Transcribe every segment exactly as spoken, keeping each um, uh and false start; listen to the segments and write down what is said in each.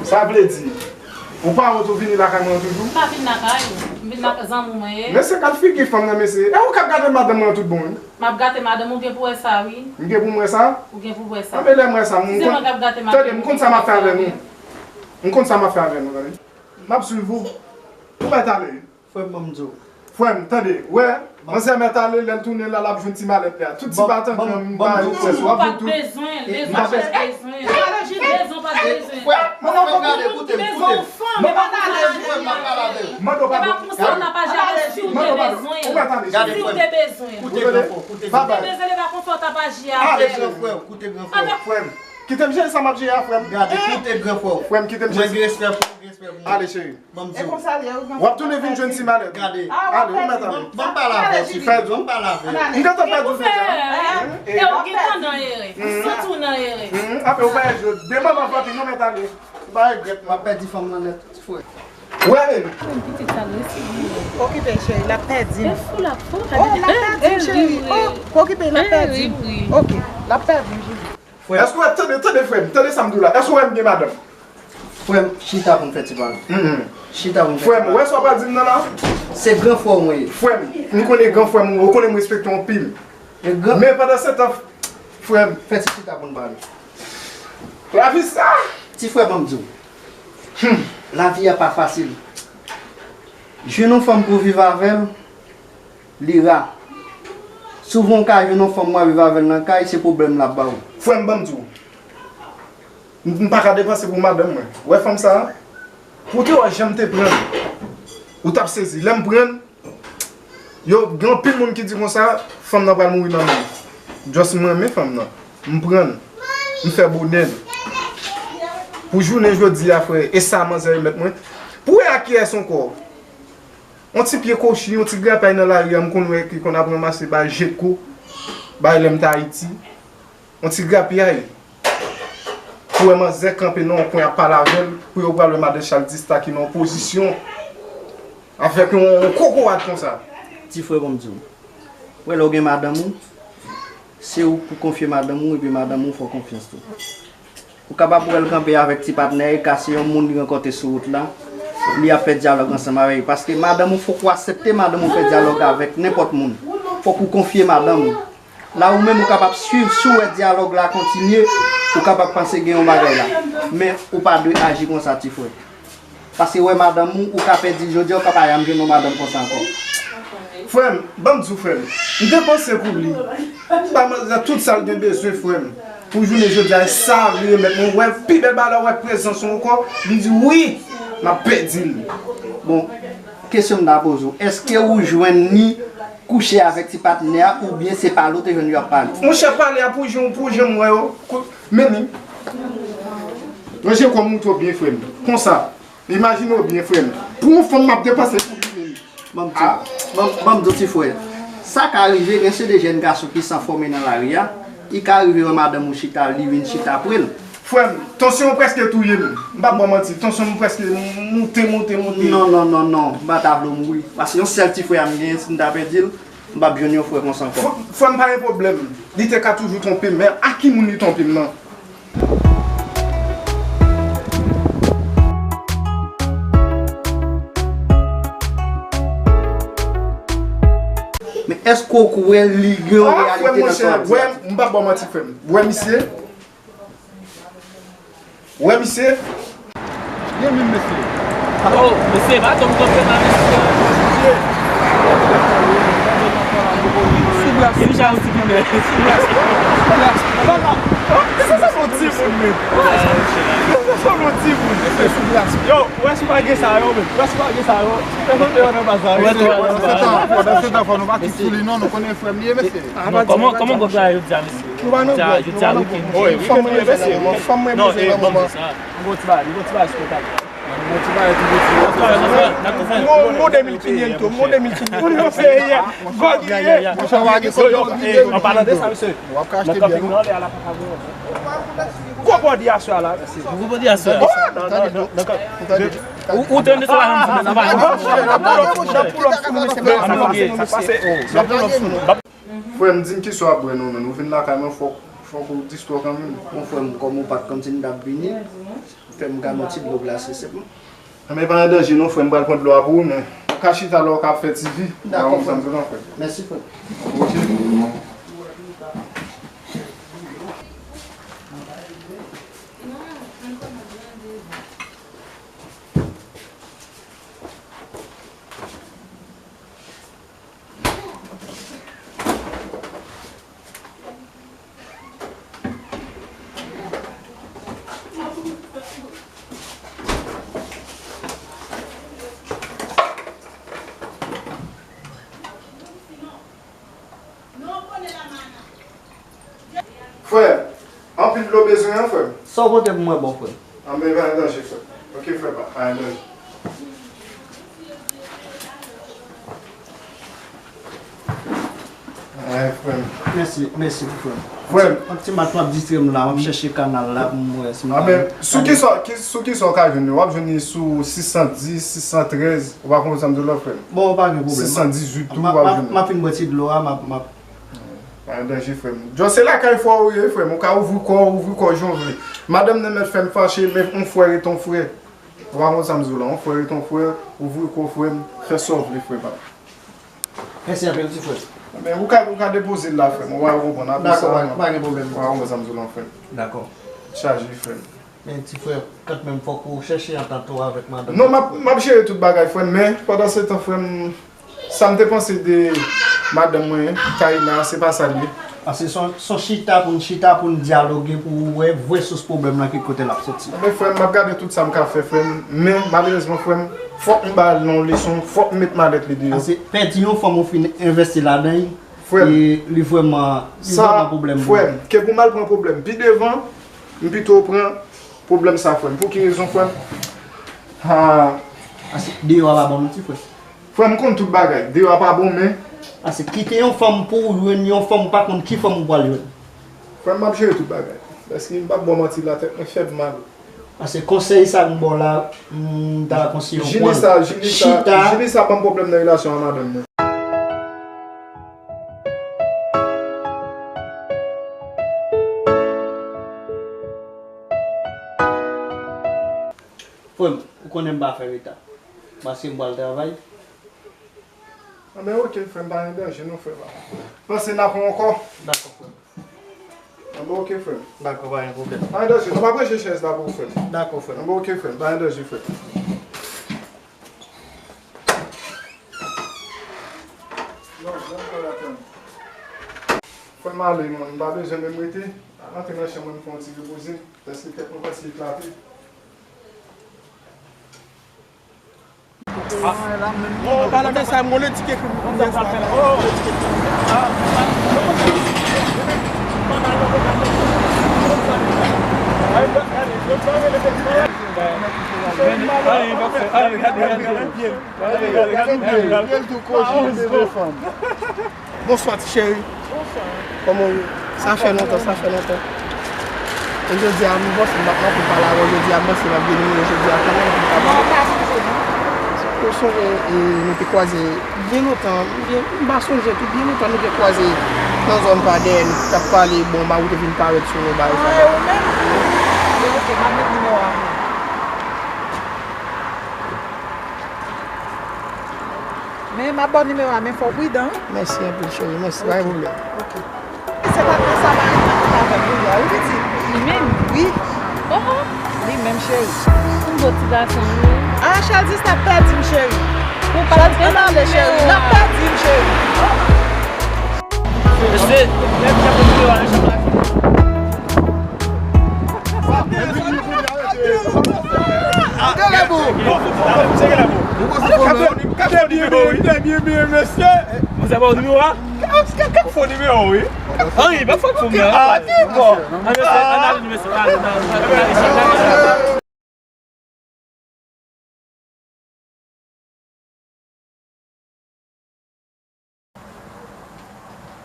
Sa vle di, ou pa wont ou vini lakay mwen toujou? M pa vin lakay ou. M vin lakay zanmi w mwen ye. Men se gad figi fanm nan, mesye. E ou k ap gade madanm mwen tout bon, wi. M ap gate madanm ou, gen pou wè sa, wi. M gen pou m wè sa? Ou gen pou wè sa. Anben lè m wè sa, m konn, tande, m konn sa m ap fè avè nou. M konn sa m ap fè avè nou, tande. M ap swiv ou. Ou mèt ale. Frè m, ban m di w. Frè m, tande, wè, manzè mèt ale, lè l tounen la, l ap jwenn ti malèt li a. Tout ti patan m ba yo sèl, w ap jwenn tout. Bezwen, bezwen pa bezwen. Bezwen pa bezwen. Frè, frè m, gade, koute m, koute m. Frè m, m ap pale avè w. Mande w padon. Gade, frè m. Ou mèt ale. Si w te bezwen. Koute gran frè w, koute gran frè w. Si w te bezwen, li pa konsa w t ap aji avè l. Koute gran frè w, koute gran frè w. Frè m, kite m jere sa m ap jere a, frè m. Gade, koute gran frè w. Frè m, kite m jere. Mwen gen respè pou ou, gen respè pou mwen. Ale, cheri. Ban m di w. W ap tounen vin jwenn ti malèt. Gade. Ale, ou mèt ale. Ban m pale avè w, ti frè, ban m pale avè w. M gentan pèdi w deja. E ou gentan nan erè. M santi w nan erè. Apre ou pa jwe. Demen m ap frape, nou mèt ale. Ou pa regrèt. W ap pèdi fanm nan nèt, ti frè. Wè, men. Pitit sa l resi. Okipe, cheri, l ap pèdi m. E fou l ap fou. Oh, l ap pèdi m, cheri. Oh, okipe, l ap pèdi m. Ok, l ap pèdi m. Frè m. Èske w ap tande, tande, frè m, tande sa m di w la. Èske w wè m gen madanm? Frè m, chita pou n fè ti pale. Chita pou n fè ti pale. Frè m, ou wè sa w pral di m nan la? Se gran frè w mwen ye. Frè m, m konnen gran frè m ou, ou konnen m respekte w anpil. Men pandan se tan, frè m. Fè ti chita pou n pale. Lavi sa! Ti frè, ban m di w. Lavi a pa fasil. Jwenn yon fanm pou viv avè l, li ra. Souvan w ka jwenn yon fanm w ap viv avè l nan kay, se pwoblèm l ap ba w. Frè m, ban m di w. M, m pa ka depanse pou madanm mwen. Ou wè fanm sa a? Pou w te wè jan m te pran l, ou t ap sezi. Lè m pran l, yo, gen anpil moun ki di konsa, fanm nan pral mouri nan men m. Just m renmen fanm nan. M pran l. M fè bonè l. Pou jounen jodi a, frè, e sa manzè remèt mwen. Pou wè a kiyès ankò? Yon ti pye kochi, yon ti grapyay nan lari a, m konn wè ki konn ap ranmase bay Jetco, bay lè m t Ayiti. Yon ti grapyay. Pou wè manzè kanpe nan yon kwen ap pale avè l, pou yo pral wè madan Charles Dista ki nan yon pozisyon avèk yon, yon kokorat konsa. Ti frè, ban m di w. Wè, lè w gen madanm ou, se ou pou konfye madanm ou, epi madanm ou fè w konfyans tou. Ou kapab wè l kanpe avèk ti patnè, e ka se yon moun li rankontre sou wout la, li ap fè dyalòg ansanm avè l. Paske madanm ou, fòk ou aksepte madanm ou fè dyalòg avèk nenpòt moun. Fòk ou konfye madanm ou. La ou menm ou kapab swiv, si w wè dyalòg la kontinye, ou kapab panse gen yon bagay la. Men ou pa dwe aji konsa, ti frè. Paske wè madanm ou, ou ka pèdi l jodi a, ou ka pa janm jwenn yon madanm konsa ankò. Frè m, ban m di w, frè m, m te panse pou li. M ba manzè tout sa l gen bezwen, frè m. Pou jounen jodi a, e sa li remèt mwen. Wè, pi bèl bagay la, wè prezans ou ankò, li di wi, m ap pèdi l. Bon, kesyon m ta poze w, èske ou jwenn li kouche avèk ti patnè a, oubyen se pale w te jwenn yo ap pale? Monchè, pale a pou jan, pou jan m wè yo, men li. Ranje kò m montre w byen, frè m. Konsa. Imajine w byen, frè m. Pou yon fanm m ap depanse pou li menm. Ban m di w, ban m, ban m di w, ti frè. Sa ka rive, gen se de jèn gason ki san fòme nan lari a, li ka rive wè madanm ou chita, li vin chita pre l. Frè m, tansyon w prèske touye m. M p ap ba w manti, tansyon m prèske moute, moute, moute. Non, non, non, non, m pa ta vle w mouri. Paske yon sèl ti frè a m genyen, si m ta pèdi l, m p ap jwenn yon frè konsa ankò. Frè, frè m pa gen pwoblèm. Li te ka toujou twonpe m, men a ki moun li twonpe m nan? Men èske w kwè li gen yon reyalite nan sa w ap di a? Wè, m p ap ba w manti, frè m. Wè misye? Wè misye? Byen menm, mesye. Oh, mesye, pa janm kanpe la, mesye. Mesye. Sou glas. Deja yon ti goumen. Sou glas. Sou glas. Papa, se sa son timoun, men. Se sa son timoun. Mesye, sou glas. Yo, ou wè si w pa gen sa yo, men. Ou wè si w pa gen sa yo. Pèsonn deyò nan baz la, men. Pandan se tan, pandan se tan, fò nou pa kite sou li, non, nou konnen frè m li ye, mesye. Kòman, kòman gòj la yo di a, mesye? Nou pa nan gwòg, nou pa nan gwòg. Fanm mwen bezwen nan moman. Fanm mwen bezwen nan moman. M gon ti bagay, m gon ti bagay sou kontak. M gon ti bagay tou, gon ti bagay. M gon de mil kinyentos, m gon de mil kinyentos. Pou nou se yè. Gwòg li ye. Yo, yo, an palan de sa, mesye. W ap ka achte byen, wi. Gwo bòdi aswè a la, mesye. Gwo bòdi aswè a. Oh, non, non, non, non. Ou, ou tande sa, la, m di, nan pa. Nan pull up, nan pull up sou nou, mesye. Nan pull up sou nou. Frè m, di m kisa w ap bwè non, men ou vin lakay mwen, fòk, fòk ou di stò kanmenm. Bon, frè m, kòm ou pa t konn si n t ap vini, Fè m ka ba w ti dlo glase, se bon. Anben, pa gen danje non, frè m, m pral pran dlo a pou ou, men ou ka chita la, ou ka fè ti vi. Dakò, frè m. Mèsi, frè m. Ok. Frè, anpil dlo bezwen an, frè m? Sa w pote pou mwen bon, frè m. Anben, pa gen danje, frè m. Ok, frè, pa, pa gen danje. Ay, frè m. Mèsi, mèsi, frè m. Frè m. Yon ti, yon ti match m ap distraye m la, m ap chèche kanal la pou m wè si m ka. Anben, sou ki sa, ki, sou ki sa w ka jwenn li? W ap jwenn li sou sis san dis, sis san trèz, ou pa konprann sa m di w la, frè m? Bon, pa gen pwoblèm. Sis san dizuit tou, w ap jwenn li. M ap fin bwè ti dlo a, m ap, m ap Pa gen danje, frè m. Djòl, se lakay frè w ye, frè m. Ou ka ouvri kò w, ouvri kò w jan w vle. Madanm nan mèt fè m fache, men yon frè ret yon frè. Ou pa konn sa m di w la, yon frè ret yon frè, ouvri kò w, frè m, fè sa w vle, frè pa m. Mèsi anpil, ti frè. Men ou ka, ou ka depoze l la, frè m. Ou pa konprann apre sa. Dakò, pa, pa gen pwoblèm. Ou pa konprann sa m di w la, frè m. Dakò. Chaje, frè m. Men ti frè, kanmenm fòk ou chèche antant ou avèk madanm ou. Non, m ap, m ap jere tout bagay, frè m, men pandan se tan, frè m, sa m te panse de madanm mwen, Karina, se pa sa l ye. Paske se yon, se yon chita pou n chita, pou n dyaloge, pou w wè vrè sous pwoblèm nan, ki kote l ap soti. Enben, frè m, m ap gade tout sa m ka fè, frè m, men malerezman, frè m, fòk m ba l yon leson, fòk m met malèt li deyò. Paske pèdi yon fanm ou fin envesti ladan l, frè m, e li vrèman, li vrèman pwoblèm pou ou. Frè m, ke pou m al pran pwoblèm pi devan, m pito pran pwoblèm sa, frè m. Pou ki rezon, frè m? Ha. Paske deyò a pa bon non, ti frè. Frè m, konn tout bagay. Deyò a pa bon, men. Paske kite yon fanm pou w jwenn yon fanm, ou pa konn ki fanm ou pral jwenn. Frè m, m ap jere tout bagay. Paske m p ap ba w manti la, tèt mwen fè m mal. Paske konsèy sa m ba w la, m ta konseye w pran l. Jini sa, jini sa, chita. Jini sa ban m pwoblèm nan relasyon an madanm mwen. Frè m, ou konnen m pa fè reta. Paske m pral travay. Anben, ok, frè m, pa gen danje non, frè pa m. Panse n ap wè ankò. Dakò, frè m. Anben, ok, frè m. Dakò, pa gen pwoblèm. Pa gen danje, nou pa pranje chèz la pou ou, frè m. Dakò, frè m. Anben, ok, frè m, pa gen danje, frè m. Frè m ale, man, m pa bezwen menm rete. Antre nan chanm mwen, m fè yon ti repoze. Paske tèt mwen kòmanse eklate. Bon, pa nan mesaj, mwen le ti ke pou mwen. Bonswa, ti cheri. Bonswa. Kòman w ye? Sa fè lontan, sa fè lontan. E jodi a, m panse m pa t nan pou pale avè w jodi a, m panse m ap vin wè w jodi a kanmenm pou m ta pale. Non, m pa sonje, non. Ou sonje, e, nou te kwaze byen lontan, byen, m pa sonje tou, byen lontan nou te kwaze nan zòn pa dèyè, nou t ap pale, bon, mari w te vin parèt sou nou, bagay sa. Ah, e ou menm? Wi. Ebyen, ok, m ap met nimewo a pou ou. Men m ap ba w nimewo a, men fò w pridan, wi. Mèsi anpil, cheri. Mèsi, pa gen pwoblèm. Ok. Se pa konsa mari m nan konn avè m jodi a, wi, pitit. Li menm? Wi. Oh, oh. Li menm, cheri. M gwo ti gason, wi. Ah, Chaldis, n ap pèdi m, cheri. Chaldis, ann ale, cheri. N ap pèdi m, cheri. Mesye, lè m t ap nimewo a, mesye, m pa Gade byen, byen, byen, byen, mesye. Mwen se bon nimewo a. Kèk fo nimewo, wi. Anyen, pa fo pou mwen. Ah, ki bon. Ann ale, mesye, ann ale, ann ale.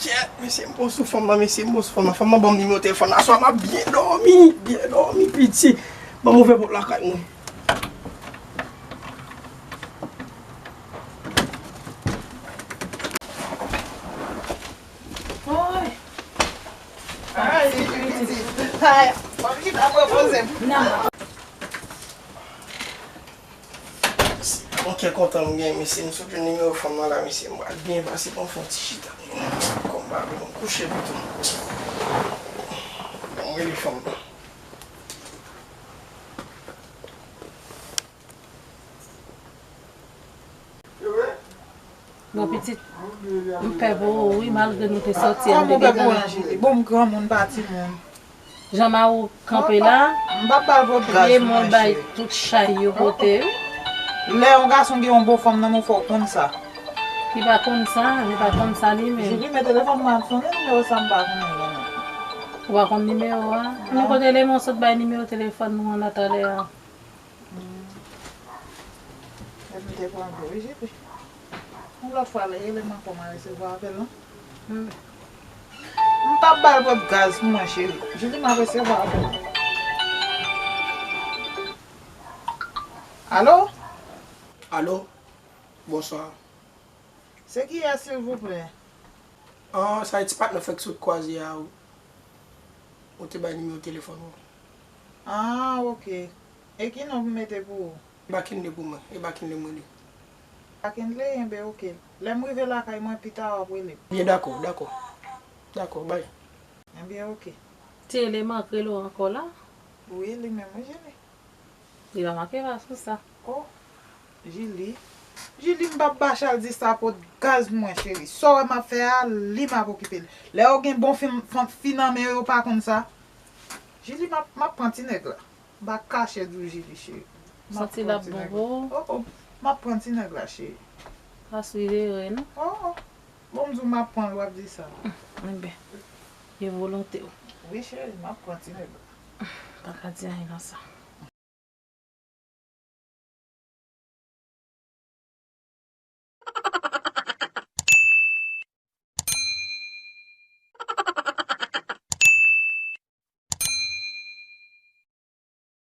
Kyèt, mesye, m pran sou fanm nan, mesye, m pran sou fanm nan. Fanm nan ban m nimewo telefòn nan. Aswè a m ap byen dòmi, byen dòmi, piti. Ban m ouvè pòt lakay mwen. Oy! Ay, piti. Ay, w ap kite m repoze m. Non. Kè kontan m gen, mesye, m sot jwenn nimewo fanm nan la, mesye, m pral byen pase pou m fè yon ti chita. Kòm m pa vle, m kouche pito. Ban m rele fanm nan. Bon, pitit, m pè pou ou, wi, malgre nou te sòti a, m te gen tan. Bon, m granmoun, pa timoun. Jan Mawou kanpe la, m p ap ba l vòt gaz, pye mwen bay tout chay yo pote, wi. Lè yon gason gen yon bon fanm nan men w, fò w konn sa. Li pa konn sa, li pa konn sa li menm. Jili, men telefòn mwen ap sonnen, nimewo sa m pa konnen non. Ou pa konn nimewo a? Men kote Lemon sot bay nimewo telefòn nou an nan talè a? Hmm. Epi m te pran gwo, wi, Jili. Yon lòt fwa, lè rele m ankò, m a resevwa apèl lan. Hmm. M t ap ba l pòt gaz pou mwen, cheri. Jili, m ap resevwa apèl lan. Alo? Alo? Bonswa. Se kiyès, silvouplè? Ah, sa e ti patnè fèk sot kwaze a, ou te bay nimewo telefòn ou. Ah, ok. E ki non pou m mete pou ou? E pa Kenley pou mwen, e pa Kenley m rele. Pa Kenley, enben, ok. Lè m rive lakay mwen, pita w ap rele m. Byen, dakò, dakò. Dakò, bay. Enben, ok. Ti Eleman k rele w ankò la? Wi, li menm, wi, Jili. Li pa manke pa sou sa. Oh, Jili. Jili, m p ap ba Chaldi sa pòt gaz pou mwen, cheri. Sa w wè m ap fè a, li m ap okipe l. Lè yo gen bon fi, fi nan men yo, yo pa konn sa. Jili, m ap, m ap pran ti nèg la. M pa kache di w, Jili, cheri. M ap pran ti nèg la. Santi l ap bon pou ou? Oh, oh. M ap pran ti nèg la, cheri. Pa swiv erè, non? Oh, oh. Bon, m di w m ap pran l, w ap di sa. Enben, e volonte w. Wi, cheri, m ap pran ti nèg la. Pa ka di anyen nan sa.